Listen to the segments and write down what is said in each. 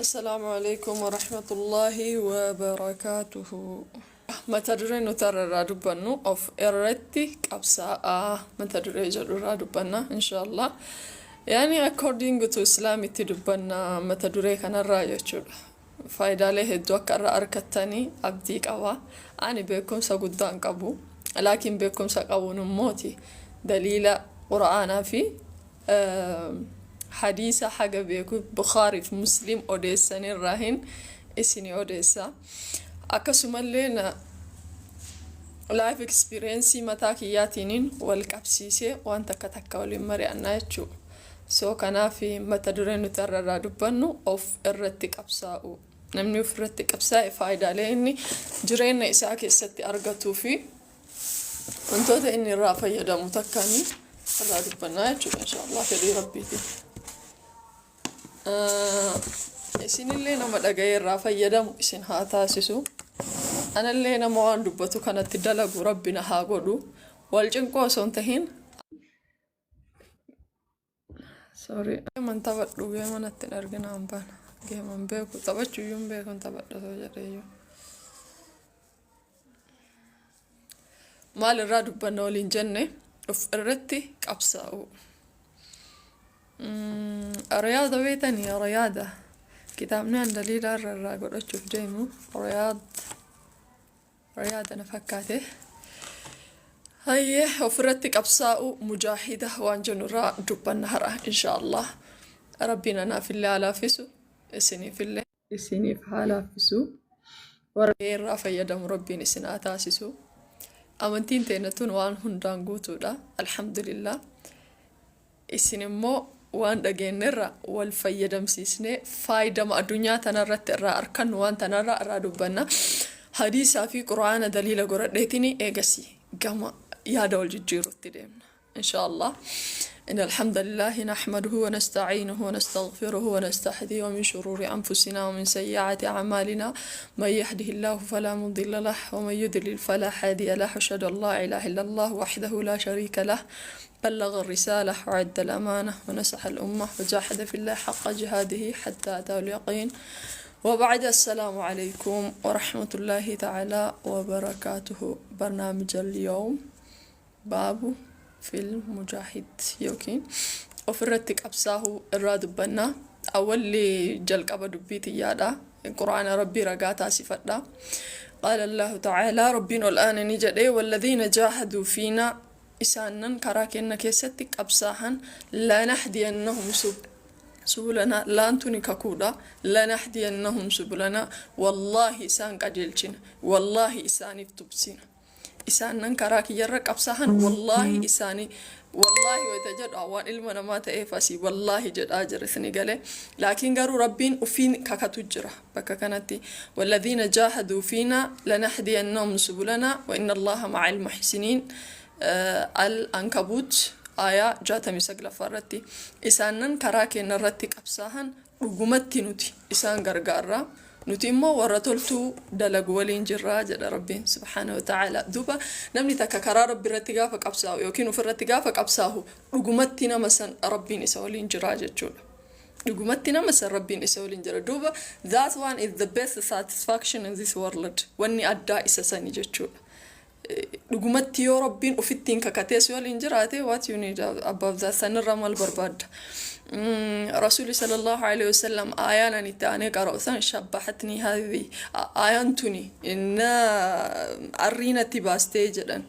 Assalaamu alaikum warahmatullaahi wabarakaatuhu. Mata duree nuti har'a irraa dubbannu of irratti qabsaa'aa mata duree jedhu irraa dubbanna inshaallah. Yaani according to Islam itti dubbanna mata duree kanarraa jechuudha. Faayidaalee hedduu akka irraa argattanii abdii qaba. Ani beekumsa guddaa hin qabu. Laakiin beekumsa qabuun immooti daliila Qura'aanaa fi hadiisa haga beeku Bukhaariif Muslim odeessanirraahin isinii odeessa. Akkasumallee life experience mataa kiyyaatiinin wal qabsiisee waan takka takka waliin mari'annaa jechuudha. So kanaaf mata dureen nuti har'a irraa dubbannu of irratti qabsaa'uu. Namni of irratti qabsaa'e faayidaalee inni jireenya isaa keessatti argatuu fi wantoota inni irraa fayyadamu takkaanii irraa dubbannaa jechuudha inshaallah fedhii rabbiitiin. Isinillee nama dhaga'ee irraa fayyadamu isin haa taasisu. Anallee nama waan dubbatu kanatti dalagu rabbi na haa godhu. Wal cinquu osoo hin tahin. Sorry. Geeman taphadhu geema natti hin argina hambaan. Geeman beeku taphachuu iyyuu hin beeku hin taphadha osoo jedhee iyyuu. Maal irraa dubbanna waliin jenne of irratti qabsaa'uu. Riyaada beetanii riyaada. Kitaabni an daliila irra irraa godhachuuf deemu riyaad riyaada na fakkaate. Hayyee ofirratti qabsaa'uu mujaahida waan jennu irraa dubbanna har'a inshaallah. Rabbiin anaafillee haa laaffisu isiniifillee. Isiniif haa laaffisu. Warra irraa fayyadamu Rabbiin isin haa taasisu. Amantiin teenya tun waan hundaan guutuudha. Alhamdulillah. Isin immoo waan dhageenyerra wal fayyadamsiisnee faayidama addunyaa tanarratti irraa arkannu waan tanarraa irraa dubbanna. Hadiisaa fi Qur'aana daliila godhadheetiin eegasii gama yaada wal jijjiirutti deemna. إن شاء الله. إن الحمد لله نحمده ونستعينه ونستغفره ونستهديه، ومن شرور أنفسنا ومن سيئات أعمالنا، من يهده الله فلا مضل له ومن يضلل فلا هادي له. أشهد أن لا إله إلا الله وحده لا شريك له، بلغ الرسالة وعد الأمانة ونصح الأمة وجاهد في الله حق جهاده حتى أتاه اليقين، وبعد، السلام عليكم ورحمة الله تعالى وبركاته. برنامج اليوم باب في المجاهد yookiin ofirratti qabsaa'uu irraa dubbanna. Awwalli jalqaba dubbii tiyyaadha. Quraana Rabbii ragaa taasifadha. قال الله تعالى, Rabbiin ol aane ni jedhe: والذين جاهدوا فينا, isaanan karaa kenna keessatti qabsaahan, لنهدينهم سبلنا, laantuni kakuudha, لنهدينهم سبلنا, wallaahi isaan qajeelchina, wallaahi isaaniif tubsina. Isaanan karaa kiyyarra qabsaahan wallaahi isaanii, wallaahi wayita jedhu waan ilma namaa ta'eef asii wallaahi jedhaa jira isini galee, laakiin garuu Rabbiin ufiin kakatu jira bakka kanatti: والذين جاهدوا فينا لنهدينهم سبلنا وإن الله مع المحسنين, العنكبوت aayaa 69ffaa irratti. Isaanan karaa keenya irratti qabsaahan dhugumatti nuti isaan gargaarra, nuti immoo warra toltuu dalagu waliin jirraa jedha Rabbiin سبحانه وتعالى. Duuba namni takka karaa Rabbi irratti gaafa qabsaa'u yookiin ofirratti gaafa qabsaa'u dhugumatti nama san Rabbiin isa waliin jiraa jechuudha. Dhugumatti nama san Rabbiin isa waliin jira. Duuba that one is the best satisfaction in this world, wanni addaa isa sani jechuudha. Dhugumatti yoo Rabbiin ofittiin kakatee si waliin jiraate, what you need above that? Sanirra maal barbaadda? Rasuuli صلى الله عليه وسلم aayaan ani itti aanee qara'u san شبهتني هذه, aayaan tuni inna arriinatti baastee jedhan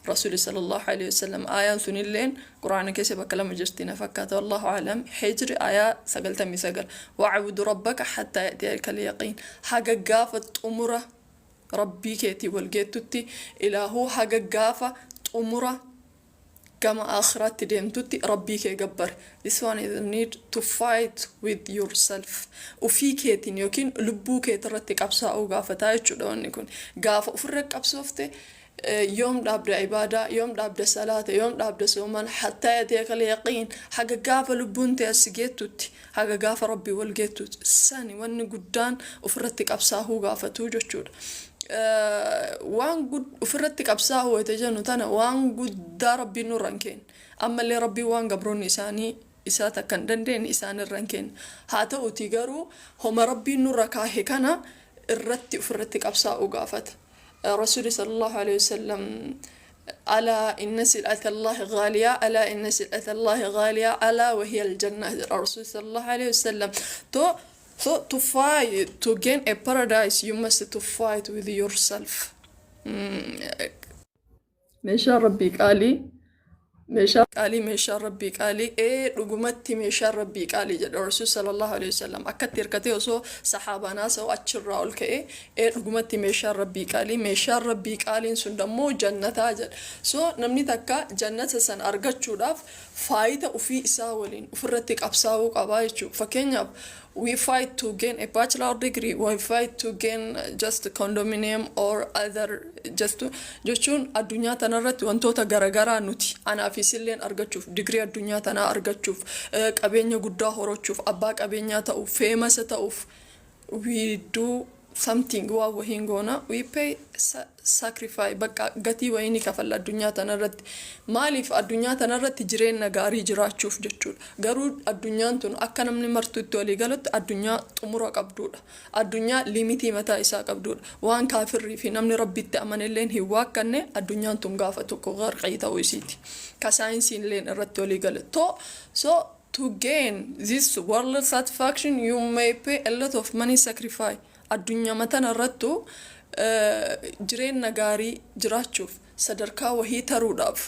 Rasuuli صلى الله عليه وسلم. Aayaan sunilleen Quraana keessa bakka lama jirti na fakkaata, والله أعلم. Hijri aayaa 99, واعبد ربك حتى يأتيك اليقين, haga gaafa xumura Rabbii keetii wal geettutti, ilaahuu haga gaafa xumura gama aakhiraatti deemtutti Rabbii kee gabbar. This one is the need to fight with yourself, ufii keetiin yookiin lubbuu keetirratti qabsaa'uu gaafataa jechuudha. Wanni kun gaafa ofirra qabsoofte yoom dhaabda ibaadaa, yoom dhaabda salaata, yoom dhaabda sooman? حتى يأتيك اليقين, haga gaafa lubbuun tee as geettutti, haga gaafa Rabbii wal geettutti. Sani wanni guddaan ofirratti qabsaa'uu gaafatuu jechuudha. Waan ofirratti qabsaa'uu wayita jennu tana waan guddaa Rabbiin nurra hin kenne. Ammallee Rabbiin waan gabroonni isaanii isaa takka hin dandeenye isaan irra hin kenne. Haa ta'uutii garuu homa Rabbiin nurra kaahe kana irratti ufirratti qabsaa'uu gaafata. Rasuuli sallallahu alaihi wasallam alaa inna sil'ata Allaahi ghaaliyaa alaa inna sil'ata Allaahi ghaaliyaa alaa wahiya aljanna jedha Rasuuli sallallahu alaihi wasallam. To so to fight to gain a paradise you must to fight with yourself. Meeshaan Rabbii qaalii meeshaa qaalii meeshaan Rabbii qaalii ee dhugumatti meeshaan Rabbii qaalii jedhe Rasuul sallallahu alaihi wasallam akkatti hirkatee osoo sahaabaan haasa'u achirraa ol ka'ee ee dhugumatti meeshaan Rabbii qaalii meeshaan Rabbii qaaliin sun dammoo jannataa jedhe. So namni takka jannata san argachuudhaaf faayita ufii isaa waliin ufirratti qabsaa'uu qabaa jechuudha. Fakkeenyaaf, we fight to gain a bachelor degree, we fight to gain just condominium or other just to, jechuun addunyaa tanarratti wantoota garagaraa nuti anaa fi silleen argachuuf, digirii addunyaa tanaa argachuuf, qabeenya guddaa horachuuf, abbaa qabeenyaa ta'uuf, famous ta'uuf, we do something, waa wahiin goona, we pay sacrifice, bakka gatii wayii ni kafalla addunyaa tanarratti. Maaliif? Addunyaa tanarratti jireenya gaarii jiraachuuf jechuudha. Garuu addunyaan tun akka namni martuu itti walii galutti addunyaa xumura qabduudha, addunyaa limitii mataa isaa qabduudha. Waan kaafirrii fi namni Rabbitti amanelleen hin waakkanne, addunyaan tun gaafa tokko garqii ta'uu isiiti ka saayinsiin illeen irratti walii gale. To so to gain this world satisfaction you may pay a lot of money, sacrifice. Addunyaa tana irrattu jireenya gaarii jiraachuuf, sadarkaa wahii taruudhaaf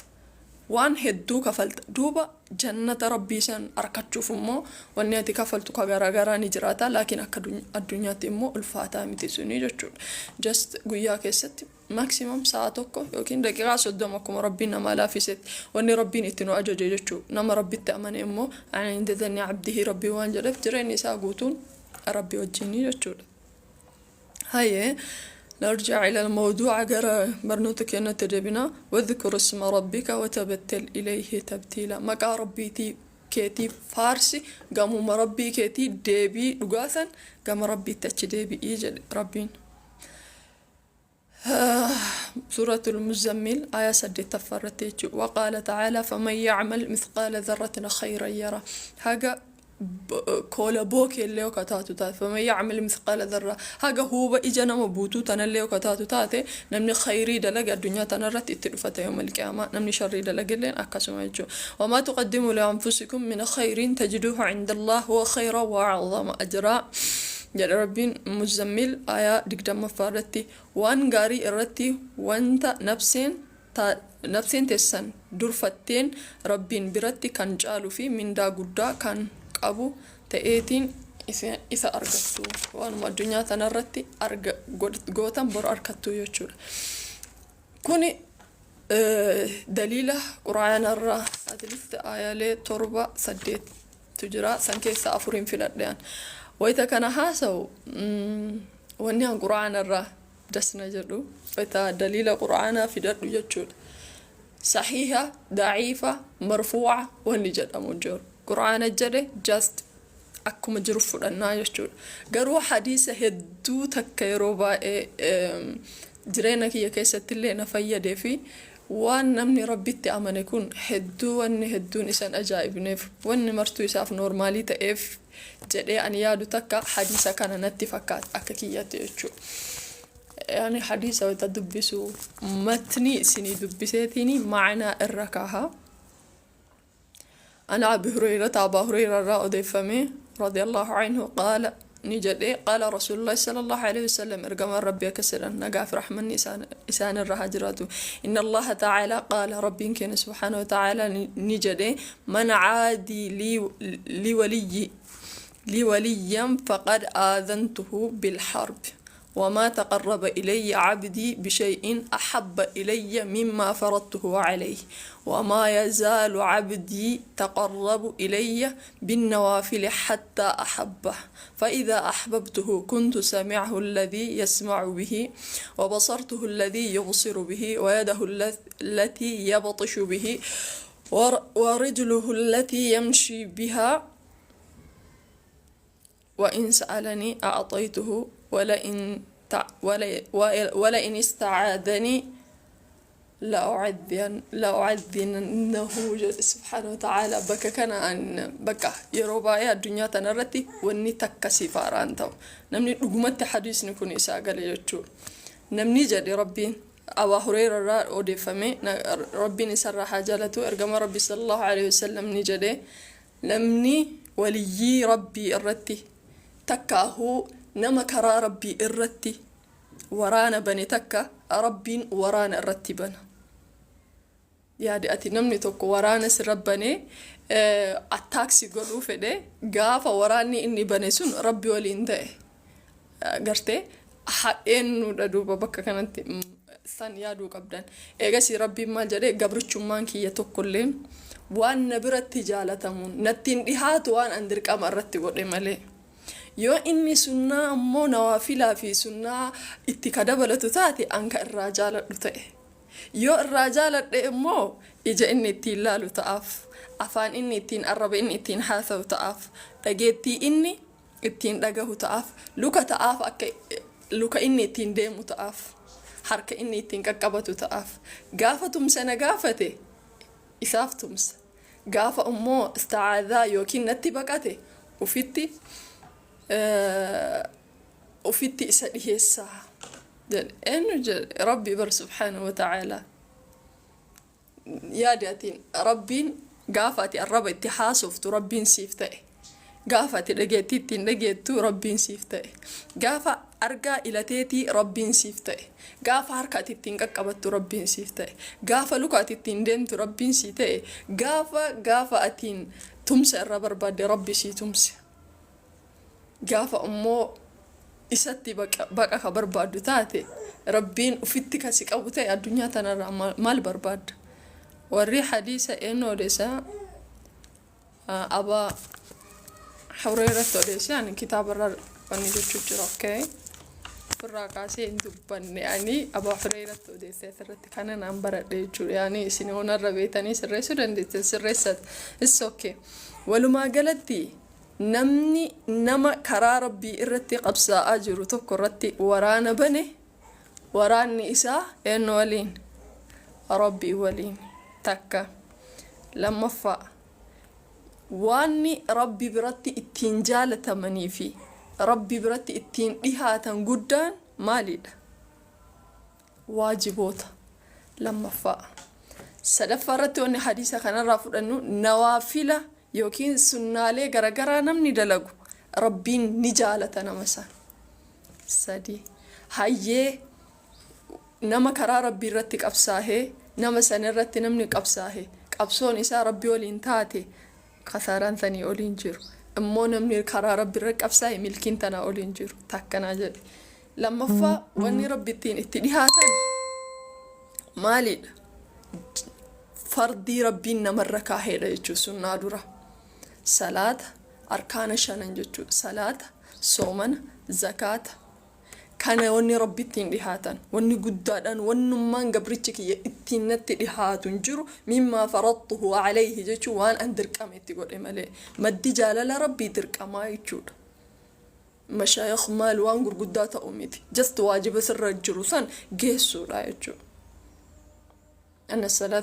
waan hedduu kafalta. Duuba jannata Rabbii san argachuuf immoo wanni ati kafaltu ka garaagaraa ni jiraata, laakiin akka addunyaatti immoo ulfaataa miti sunii jechuudha. Just guyyaa keessatti maximum sa'a 1 yookiin daqiiqaa 30, akkuma Rabbiin namaa laafisetti, wanni Rabbiin itti nu ajaje jechuudha. Nama Rabbitti amane immoo عند ظن عبده Rabbii waan jedheef, jireenyi isaa guutuun Rabbii wajjinii jechuudha. Hayyee, نرجع إلى الموضوع، gara barnoota keenyatti deebina. واذكر اسم ربك وتبتل إليه تبتيلا. Maqaa Rabbiitii keetii faarsi, gamuma Rabbii keetii deebii dhugaasan, gama Rabbiitti achi deebi'ii jedhe Rabbiin. سورة المزمل آية 8ffaa irratti jechuudha. وقال تعالى فمن يعمل مثقال ذرة خيرا يره. Haga koola bookee illee ka taatu taate, فمن يعمل مثقال ذرة, haga huuba ija nama buutuu tanallee ka taatu taate, namni khayrii dalage addunyaa tanarratti itti dhufata يوم القيامة. Namni sharrii dalagelleen akkasuma jechuudha. وما تقدموا لأنفسكم من خير تجدوه عند الله هو خيرا وأعظم أجرا jedha Rabbiin Muzammil aayaa 20ffaa irratti. Waan gaarii irratti wanta nafseen teessan durfatteen Rabbiin biratti kan caaluu fi mindaa guddaa kan qabu ta'eetiin isa argattu. Waanuma addunyaa tanarratti gootan bor argattu jechuudha. Kuni daliila Quraanarraa at least aayaalee torba saddeettu jira, san keessa afuriin filadhean. Wayita kana haasa'u, wanni an Quraanarraa dasna jedhu wayita daliila Quraanaa fidadhu jechuudha. Sahiha, daciifa, marfuuca wanni jedhamu jiru. Quraana jedhe, just akkuma jiru fudhannaa jechuudha. Garuu hadiisa hedduu takka yeroo baay'ee jireenya kiyya keessatti illee na fayyadee fi waan namni Rabbitti amane kun hedduu wanni hedduun isan ajaa'ibneef, wanni martuu isaaf normalii ta'eef jedhee ani yaadu takka hadiisa kana natti fakkaata akka kiyyatti jechuudha. Yani hadiisa wayita dubbisu matni isinii dubbiseetiin ma'anaa irra kaaha. عن أبي هريرة، أبا هريرة irraa odeeffame، رضي الله عنه قال ni jedhe، قال رسول الله صلى الله عليه وسلم، ergamaan Rabbii akkas jedhan, nagaa fi rahmanni isaan irra haa jiraatu، إن الله تعالى قال، Rabbiin keenya سبحانه وتعالى ni jedhe، من عادى لي ولي لي وليا فقد آذنته بالحرب، وما تقرب إلي عبدي بشيء أحب إلي مما فرضته عليه، وما يزال عبدي تقرب إلي بالنوافل حتى أحبه، فإذا أحببته كنت سمعه الذي يسمع به، وبصرته الذي يبصر به، ويده التي يبطش به، ورجله التي يمشي بها، وإن سألني أعطيته، ولئن استعاذني La'ucadhinannahu jedhe subhaana wa ta'ala. Bakka kana an bakka yeroo baay'ee addunyaa tanarratti wanni takka siif haaraan ta'u, namni dhugumatti hadiisni kun isaa gale jechuudha. Namni jedhe Rabbiin, Abaa Hureera irraa odeeffame, Rabbiin isarraa haa jaalatu, ergama Rabbi sallallahu alaihi wasallam ni jedhe: namni waliyyii Rabbii irratti takkaahuu nama karaa Rabbii irratti waraana bane takka, Rabbiin waraana irratti bana. Yaadi ati, namni tokko waraana sirra banee attack si godhuu fedhe, gaafa waraanni inni bane sun Rabbi waliin ta'e gartee hadheennuudha. Duuba bakka kanatti san yaaduu qabdan. Eegasii Rabbiin maal jedhee? Gabrichummaan kiyya tokkolleen waan na biratti jaalatamuun nattiin dhihaatu waan an dirqama irratti godhe malee. Yoo inni sunnaa ammoo nawaafilaa fi sunnaa itti ka dabalatu taate, an ka irraa jaaladhu ta'e. Yoo irraa jaaladhe immoo ija inni ittiin laalu ta'aaf, afaan inni ittiin arraba inni ittiin haasa'u ta'aaf, dhageettii inni ittiin dhagahu ta'aaf, luka ta'aaf, akka luka inni ittiin deemu ta'aaf, harka inni ittiin qaqqabatu ta'aaf. Gaafa tumsa na gaafate isaaf tumsa, gaafa immoo isti'aadhaa yookiin natti baqate ufitti isa dhiheessaa jedhe. Eenyu jedhe? Rabbi bar subhaanahu wa ta'aalaa. Yaadi atiin, Rabbiin gaafa ati arraba itti haasoftu Rabbiin siif ta'e, gaafa ati dhageettii ittiin dhageettu Rabbiin siif ta'e, gaafa argaa ilateetii Rabbiin siif ta'e, gaafa harka ati ittiin qaqqabattu Rabbiin siif ta'e, gaafa luka ati ittiin deemtu Rabbiin sii ta'e, gaafa atiin tumsa irraa barbaadde Rabbi sii tumse. Gaafa immoo isatti baqa ka barbaaddu taate Rabbiin ufitti kasi qabu ta'e, addunyaa tanarraa maal barbaadda? Warri hadiisa eenyu odeessa? Abaa Hureeratti odeesse. Ani kitaabarra wanni jechuu jira. Okay, ofirraa kaasee hin dubbanne. Ani Abaa Hureeratti odeesse. Asirratti kana naan baradhe jechuudha. Yaani isin onarra beetanii sirreessuu dandeessan, sirreessat, it's okay. Walumaa galatti namni nama karaa Rabbii irratti qabsaa'aa jiru tokko irratti waraana bane, waraanni isaa eenyu waliin? Rabbii waliin. Takka. Lammaffaa, waanni Rabbi biratti ittiin jaalatamanii fi Rabbi biratti ittiin dhihaatan guddaan maalidha? Waajiboota. Lammaffaa. Sadaffaa irratti wanni hadiisa kanarraa fudhannu, nawaafila yookiin sunnaalee garagaraa namni dalagu Rabbiin ni jaalata nama san. Sadi. Hayyee, nama karaa Rabbii irratti qabsaahee, nama san irratti namni qabsaahe, qabsoon isaa Rabbi waliin taate, kasaaraan sanii oliin jiru. Immoo namni karaa Rabbi irra qabsaahe milkiin tanaa oliin jiru. Takkanaa jedhe. Lammaffaa, wanni Rabbi ittiin itti dhihaatan maalidha? Fardii Rabbiin namarra kaaheedha jechuudha sunnaa dura. Salaata, arkaana shanan jechuudha. Salaata, soomana, zakaata. Kana wanni Rabbi ittiin dhihaatan. Wanni guddaadhaan wannummaan gabrichi kiyya ittiin natti dhihaatu hin jiru mimmaa faradtuhu alayhi jechuun waan an dirqama itti godhe malee. Maddi jaalala Rabbii dirqamaa jechuudha. Mashaayikh maal waan gurguddaa ta'u miti. Just waajiba sirra jiru san geessuudha jechuudha. أن الصلاة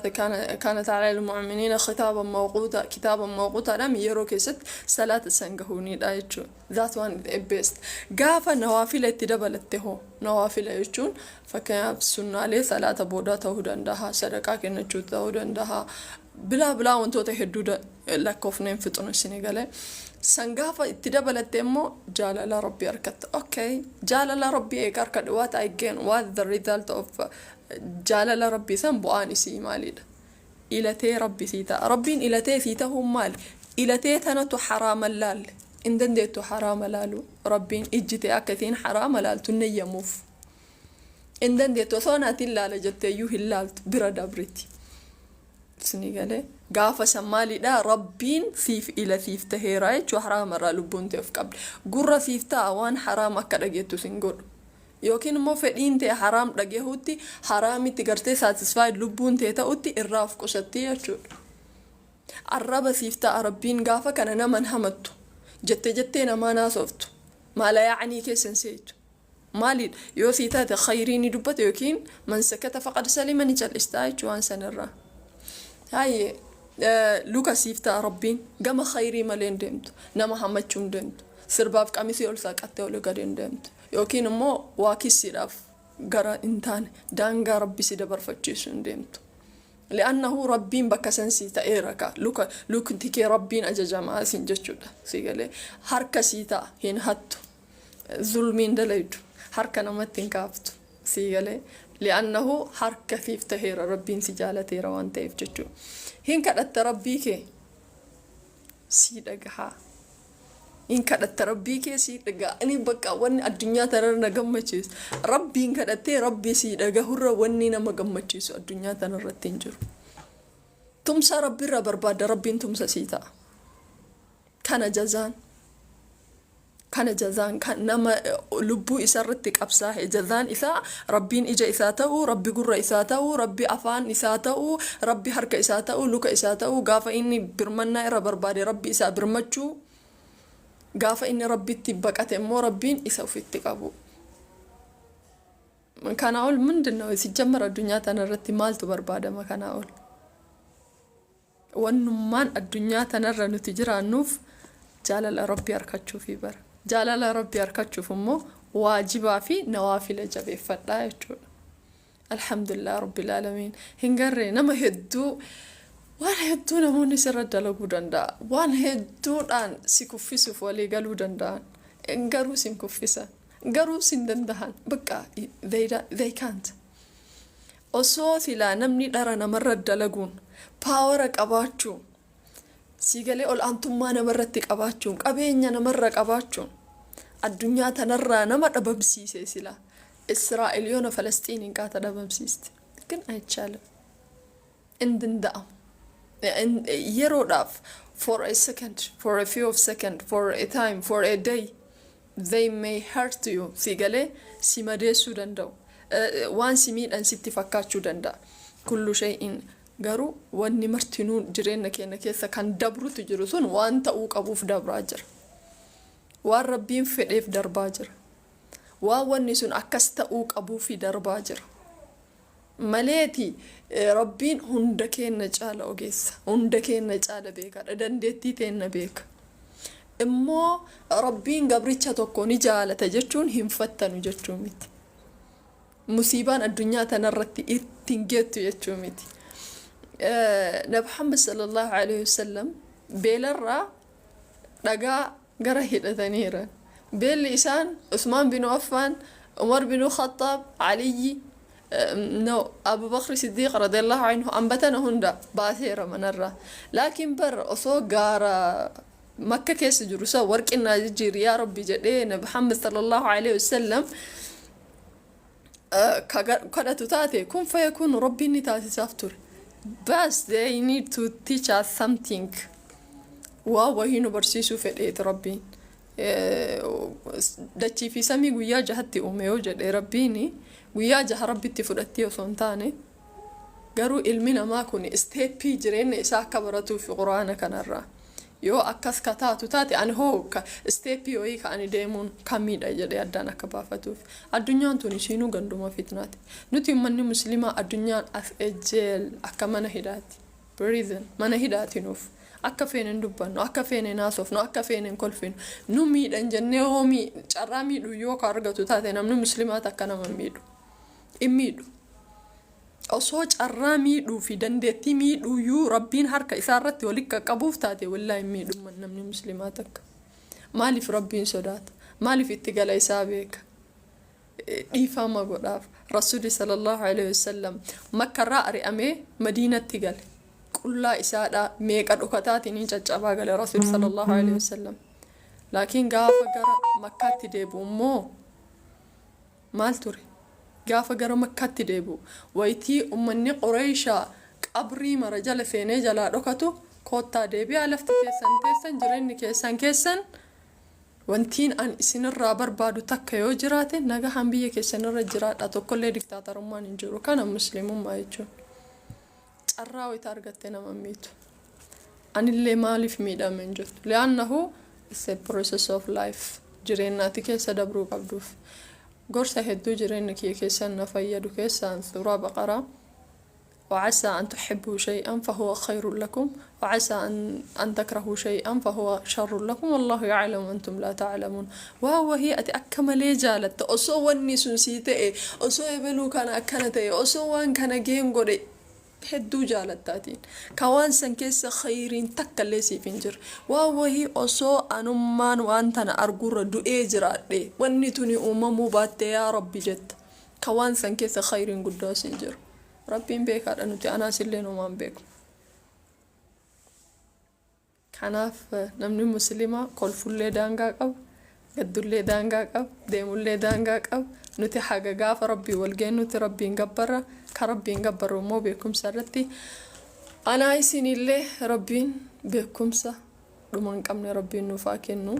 كانت على المؤمنين خطابا موقوتا، كتابا موقوتا dhaan yeroo keessatti salaata san gahuunidha jechuudha. That one is the best. Gaafa nawaafila itti dabalatte hoo? Nawaafila jechuun fakkeenyaaf sunnaalee salaata boodaa ta'uu danda'a, sadaqaa kennachuu ta'uu danda'a, bilaa bilaa wantoota hedduu lakkoofneen fixnu isinii galee. San gaafa itti dabalatte immoo jaalala Rabbii argatta. Okay, jaalala Rabbii eega argadhe, what I gain? What the result of jaalala Rabbii san? Bu'aan isii maalidha? Ilatee Rabbi sii ta'a. Rabbiin ilatee sii ta'uun maali? Ilatee tanatu haraama laalle. Hin dandeettu haraama laalu. Rabbiin ijji ta'e akka isiin haraama laaltu hin eeyyamuuf. Hin dandeettu. Osoo naatiin laala jetteeyyuu hin laaltu, bira dabriti. Isinii galee? Gaafa san maalidha? Rabbiin siif ila siif taheera jechuudha. Haraama irraa lubbuun ta'e of qabdi. Gurra siif ta'a, waan haraama akka dhageettu sin godhu. Yookiin immoo fedhiin ta'e haraam dhagahuutti, haraamitti gartee satisfied lubbuun ta'e ta'utti irraa of qusatti jechuudha. Arraba siif ta'a Rabbiin. Gaafa kana naman hamattu. Jettee jettee namaa naasoftu. Maala yaa'anii keessan seetu. Maaliidha? Yoo sii taate khayrii ni dubbata yookiin man sakata faqad salima, ni cal'istaa jechuu waan sanirraa. Hayyee, luka siif ta'a Rabbiin, gama khayrii malee hin deemtu. Nama hammachuu hin deemtu. Sirbaaf qamisii ol saaqattee ol gadi hin deemtu. Yookiin immoo waa kissiidhaaf gara hin taane, daangaa Rabbi si dabarfachiisu hin deemtu. Li'annahu Rabbiin bakka san sii ta'eera ka luka lukti kee Rabbiin ajajamaa siin jechuudha. Si galee harka sii ta'a, hin hattu. Zulmiin dalaydu, harka namatti hin kaaftu. Sii galee, li'annahu harka siif taheera, Rabbiin si jaalateera waan ta'eef jechuudha. Hin kadhatta, Rabbii kee sii dhagahaa. Hin kadhatta, Rabbii kee sii dhaga'a. Ani bakka wanni addunyaa tanarra na gammachiisu, Rabbiin kadhattee Rabbii sii dhagahurra wanni nama gammachiisu addunyaa tanarratti hin jiru. Tumsa Rabbiirraa barbaadda, Rabbiin tumsa sii ta'a. Kana jazaan. Kana jazaan kan nama lubbuu isarratti qabsaa'e, jazaan isaa Rabbiin ija isaa ta'uu, Rabbi gurra isaa ta'uu, Rabbi afaan isaa ta'uu, Rabbi harka isaa ta'uu, luka isaa ta'uu, gaafa inni birmannaa irra barbaade Rabbi isaa birmachuu, gaafa inni Rabbitti baqate immoo Rabbiin isa ofitti qabu. Kanaa ol ምንድን ነው? ሲጀመር addunyaa tanarratti maaltu barbaadama kanaa ol? Wannummaan addunyaa tanarra nuti jiraannuuf jaalala Rabbii harkachuufi bara. Jaalala Rabbii harkachuuf immoo waajibaa fi nawaafila jabeeffadhaa jechuudha. Alhamdulillah Rabbil Aalamiin. Hin garree nama hedduu, waan hedduu namoonni sirra dalaguu danda'a. Waan hedduudhaan si kuffisuuf walii galuu danda'an. Garuu sin kuffisan. Garuu sin dandahan. Bakka they can't. Osoo silaa namni dhara namarra dalaguun, power qabaachuun, siigalee ol aantummaa namarratti qabaachuun, qabeenya namarra qabaachuun addunyaa tanarraa nama dhabamsiise, silaa Israa'el yoona Falasxiiniin qaata dhabamsiiste. ግን አይቻልም። Hin danda'amu. Yeroodhaaf, for a second, for a few of second, for a time, for a day, they may hurt you. Siigalee si madeessuu danda'u. Waan si miidhan sitti fakkaachuu danda'a. كل شيء garuu wanni martinuu jireenya keenya keessa kan dabrutu jiru sun waan ta'uu qabuuf dabraa jira. Waan Rabbiin fedheef darbaa jira. Waan wanni sun akkas ta'uu qabuufi darbaa jira. Maleeti Rabbiin hunda keenya caala ogeessa. Hunda keenya caala beekaadha. Dandeettii teenna beeka. Immoo Rabbiin gabricha tokko ni jaalata jechuun hin fattanu jechuu miti. Musiibaan addunyaa tanarratti ittiin geettu jechuu miti. Nabi Muhammad صلى الله عليه وسلم beelarraa dhagaa gara hidhataniiran. Beelli isaan Usmaan bin Affaan, Umar bin Khattaab, Aliyyi, no, Abu Bakr Siddiq رضي الله عنه ambatana hunda baaseera manarraa. Laakiin bar osoo gaara Makka keessa jiru isa warqinaa jijjiiri yaa Rabbi jedhee Nabi Muhammad صلى الله عليه وسلم kadhatu taate, kun فيكون Rabbiin ni taasisaaf ture. Bas, they need to teach us something. Waa wahii nu barsiisuu fedheeti Rabbiin. Dachii fi samii guyyaa 6tti uume yoo jedhe Rabbiin, guyyaa 6 Rabbitti fudhattee osoo hin taane, garuu ilmi namaa kun step jireenya isaa akka baratuuf Quraana kanarraa. Yoo akkas ka taatu taate, ani hoo ka step wayii ka ani deemuun kamiidha jedhee addaan akka baafatuuf. Addunyaan tun isiinuu ganduma fitnaati. Nuti uummanni Musliimaa addunyaan as a jail, akka mana hidhaati. Prison, mana hidhaati nuuf. Akka feene dubbannu, akka feene naasofnu, akka feene hin kolfinu. Nu miidhan jennee hoo carraa miidhuu yoo ka argatu taate, namni Musliimaa takka nama miidhu. Hin miidhu. Osoo carraa miidhuu fi dandeettii miidhuuyyuu Rabbiin harka isaa irratti walitti qaqqabuuf taate, wallaahi hin miidhu namni Musliimaa takka. Maaliif? Rabbiin sodaata? Maaliif? Itti gala isaa beeka. Dhiifama godhaaf. Rasuulli صلى الله عليه وسلم Makkarraa ari'amee Madiinatti gale. Qullaa isaadhaa meeqa dhokataatiin hin caccabaa gale Rasuulli صلى الله عليه وسلم. Laakiin gaafa gara Makkaatti deebi'u immoo maal ture? Gaafa gara Makkaatti deebi'u, wayitii uummanni Qureeshaa qabrii mara jala seenee jalaa dhokatu, "Koottaa deebi'aa, lafti keessan teessan, jireenyi keessan keessan, wantiin an isinirraa barbaadu takka yoo jiraate nagahaan biyya keessanirra jiraadha, tokkollee diktaatarummaan hin jiru." Kana Muslimummaa jechuun. Carraa wayita argatte nama miitu. Anillee maaliif miidhame hin jettu. لأنه it's a process of life. Jireenyaati keessa dabruu qabduuf. Gorsa hedduu jireenya kiyya keessan na fayyadu keessaan Suuraa Baqaraa وعسى أن تحبوا شيئا فهو خير لكم وعسى أن تكرهوا شيئا فهو شر لكم والله يعلم وأنتم لا تعلمون. Waan wahii ati akka malee jaalatta, osoo wanni sun sii ta'e, osoo ebeluu kana akkana ta'e, osoo waan kana geen godhe, hedduu jaalattaatiin ka waan san keessa khayriin takka illee siif hin jirre. Waan wahii osoo anummaan waan tana argurra du'ee jiraadhe, wanni tuni uumamuu baatte, yaa Rabbi jetta, ka waan san keessa khayriin guddaa siin jiru. Rabbiin beekaadha, nuti anaas illee numaan beeku. Kanaaf namni Muslimaa kolfullee daangaa qaba, gaddullee daangaa qaba, deemullee daangaa qaba. Nuti haga gaafa Rabbii wal geennutti Rabbiin gabbarra. Ka Rabbiin gabbarru immoo beekumsa irratti. Anaa isinillee Rabbiin beekumsa dhuma hin qabne Rabbiin nuuf haa kennu.